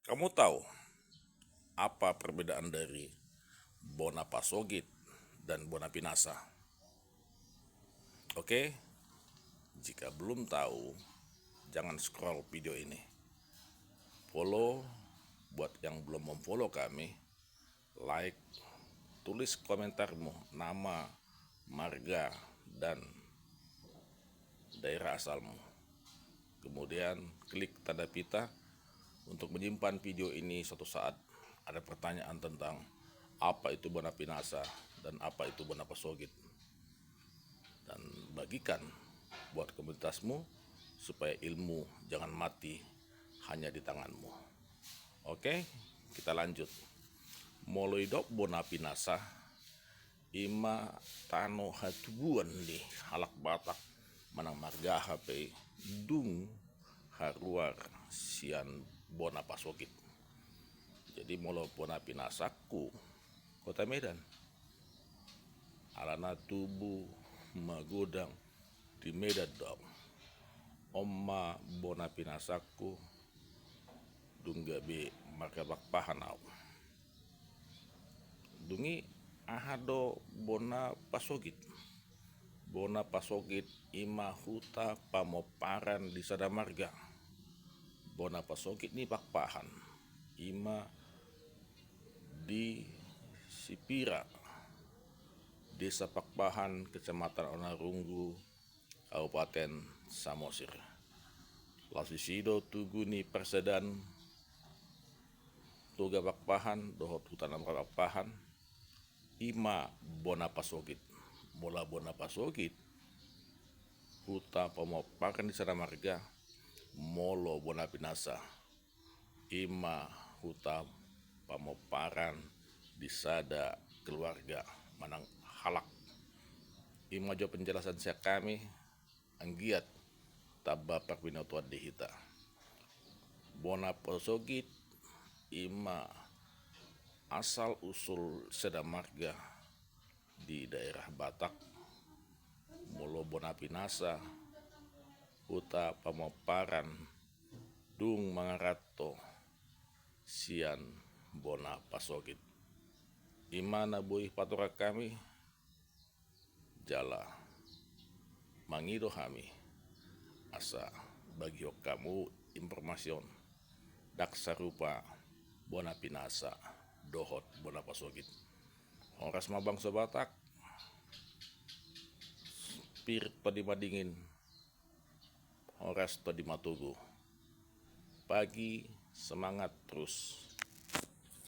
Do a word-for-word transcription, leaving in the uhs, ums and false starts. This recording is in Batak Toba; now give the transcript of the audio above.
Kamu tahu apa perbedaan dari bona pasogit dan bona pinasa? Oke, jika belum tahu, jangan scroll video ini. Follow buat yang belum memfollow kami, like, tulis komentarmu, nama, marga, dan daerah asalmu. Kemudian klik tanda pita untuk menyimpan video ini suatu saat ada pertanyaan tentang apa itu bona pinasa dan apa itu bona pasogit. Dan bagikan buat komunitasmu supaya ilmu jangan mati hanya di tanganmu. Oke, kita lanjut. Molo didok bona pinasa, ima tano hatubuan ni halak Batak manang marga hape i dung haruar sian bona pasogit. Jadi molo bona pinasangku Kota Medan, alana tubu magodang di Medan do au. On ma bona pinasangku dung gabe marga Pakpahan au. Dung i aha do bona pasogit? Bona pasogit ima huta pamomparan di sada marga. Bona pasogit ni Pakpahan ima di Sipira, Desa Pakpahan, Kecamatan Onarunggu, Kabupaten Samosir. Laos disi do tugu ni parsadaan Toga Pakpahan dohot huta na marga Pakpahan, ima bona pasogit. Molo bona pasogit, huta pamomparan di sada marga. Molo bona pinasa, ima huta pamomparan di sada keluarga manang halak. Ima jo penjelasan sian hami, anggiat tamba parbinotoan di hita. Bona pasogit ima asal usul sada marga di daerah Batak. Molo bona pinasa, huta pamomparan dung mangaranto sian bona pasogit. Ima na boi patorang hami, jala mangido hami asa bagihon hamu informasi on, ndang sarupa bona pinasa dohot bona pasogit. Horas ma bangso Batak, pir tondi madingin, horas tondi matogu. Pagi semangat terus.